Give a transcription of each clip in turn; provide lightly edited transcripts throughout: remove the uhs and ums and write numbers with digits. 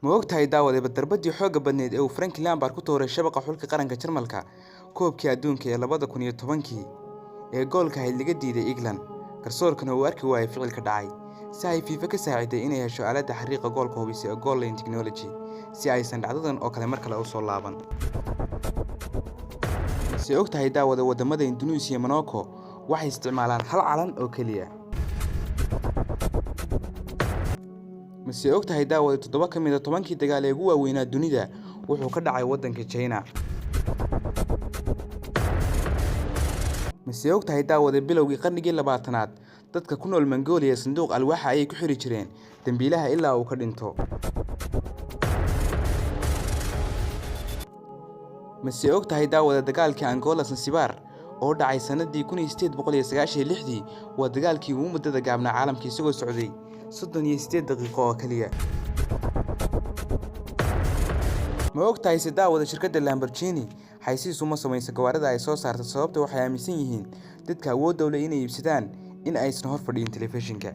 Ma ogtahay daawade darbadii xoogga badneyd ee uu Frank Lampard ku tuuray shabaqa xulka qaranka Jarmalka koobkii adduunka ee 2010kii ee goolka ahayd laga diiday England, garsoorkana uu arki waayay ficilka dhacay, si ay FIFA ka saaciday inay hesho aaladda xariiqa goolka hubisa ee goal line technology si aysan dhacdadan oo kale mar kale u soo laaban. Mase ogtahay daawade wadamada Indonesia iyo Morocco waxay isticmaalaan hal calan oo keliya? Mase ogtahay daawade 7 ka mid ah 10kii dagaal ee ugu waaweynaa dunida wuxuu ka dhacay waddanka China? Mase ogtahay daawade bilowgii qarnigii 20aad dadka ku nool Mongolia sanduuq alwaax ah ayay ku xiri jireen dambiilaha ilaa uu ka dhinto? Mase ogtahay daawade dagaalkii Angola Zanzibar oo dhacay sanadii 1896dii waa dagaalkii ugu muddada gaabnaa caalamka isagoo socday 38 daqiiqo oo kaliya? Ma ogtahay se daawade shirkadda Lamborghini xayeysiis uma samayso gawaarida ay soo saarto sababta waxay aaminsan yihiin dadka awoodda u leh inay iibsadaan in aysan hor fadhiyin telefishinka?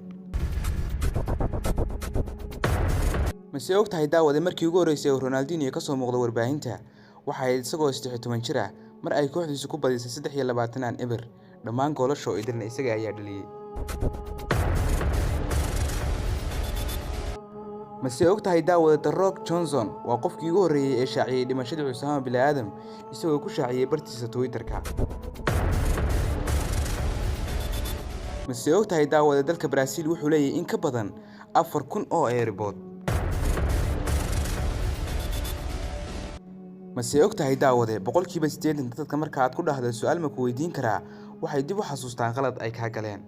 Mase ogtahay daawade markii ugu horreysay oo Ronaldinho ka soo muuqdo warbaahinta waxa ay isagoo 13 jir ah mar ay kooxdiisu ku badisay 23-0, dhammaan goolasha oo idilna isaga ayaa dhaliyay. Mase ogtahay daawade The Rock Johnson waa qofkii ugu horreeyay ee shaaciyay dhimashadii Usama bin Laden isagoo ku shaaciyay bartiisa Twitter-ka? Mase ogtahay daawade dalka Brazil wuxuu leeyahay in ka badan 4000 oo airport? Mase ogtahay daawade 80% dadka marka aad ku dhahdo su'aal ma ku weydiin karaa waxay dib u xasuustaan qalad ay kaa galeen?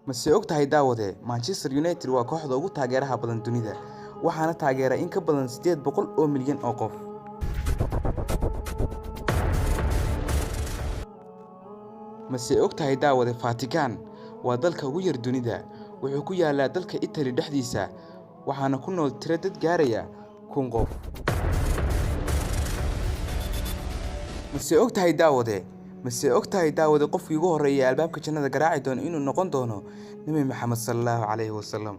Mase ogtahay daawade Manchester United waa kooxda ugu taageeraha badan dunida, waxaana taageera in ka badan 800 oo milyan oo qof. Mase ogtahay daawade Vatican waa dalka ugu yar dunida, wuxuu ku yaalaa dalka Italy dhexdiisa, waxaana ku nool tiro dad gaaraya 1000 qof. Mase ogtahay daawade Mase ogtahay daawade qofkii ugu horreeyay ee albaabka jannada garaaci doono inuu noqon doono Nabi Maxamed sallallahu alayhi wasallam?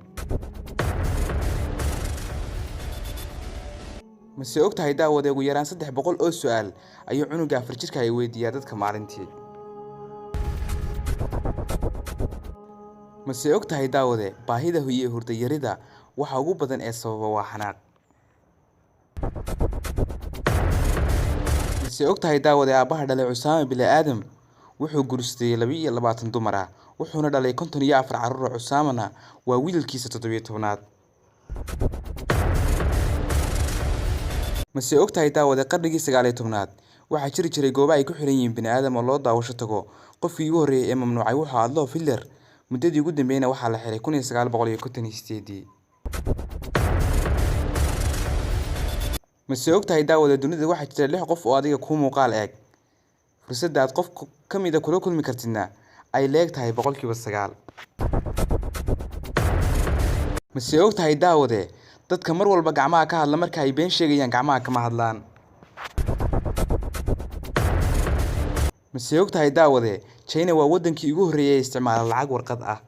Mase ogtahay daawade ugu yaraan 300 oo su'aal ayuu cunuga 4 jirka ay weydiiyaa dadka maalintii? Mase ogtahay daawade baahida iyo hurdo yarida waxa ugu badan ee sababa waa xanaaq? Mase ogtahay daawade aabbaha dhalay Usama bin Laden wuxuu guursaday 22 dumar ah, wuxuuna dhalay 54 carruur ah, Usamana waa wiilkiisa 17aad. Mase ogtahay daawade qarnigii 19aad waxaa jiri jiray goobo ay ku xiran yihiin bini'aadam oo loo daawasho tago. Qofkii ugu horreeyay ee mamnuucay wuxuu ahaa Adolf Hitler, muddadii ugu dambeysayna waxaa la xiray 1958. Mase ogtahay daawade dunida waxaa jira 6 qof oo adiga kuu muuqaal eeg, fursadda aad qof ka mid ah kula kulmi kartidna ay le'eg tahay 9%. Mase ogtahay daawade dadka mar walba gacmaha ka hadla marka ay been sheegayaan gacmaha kama hadlaan? Mase ogtahay daawade China waa wadankii ugu horreeyay ee isticmaala lacag warqad ah?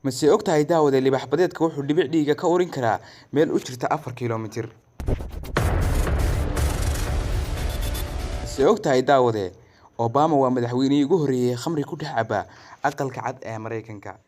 Mase ogtahay daawade libaax badeedka wuxuu dhibic dhiigga ka urin karaa meel u jirta 4 kiiloomitir? Mase ogtahay daawade Obama waa madaxweynihii ugu horreeyay ee khamri ku dhex caba aqalka cad ee Mareykanka?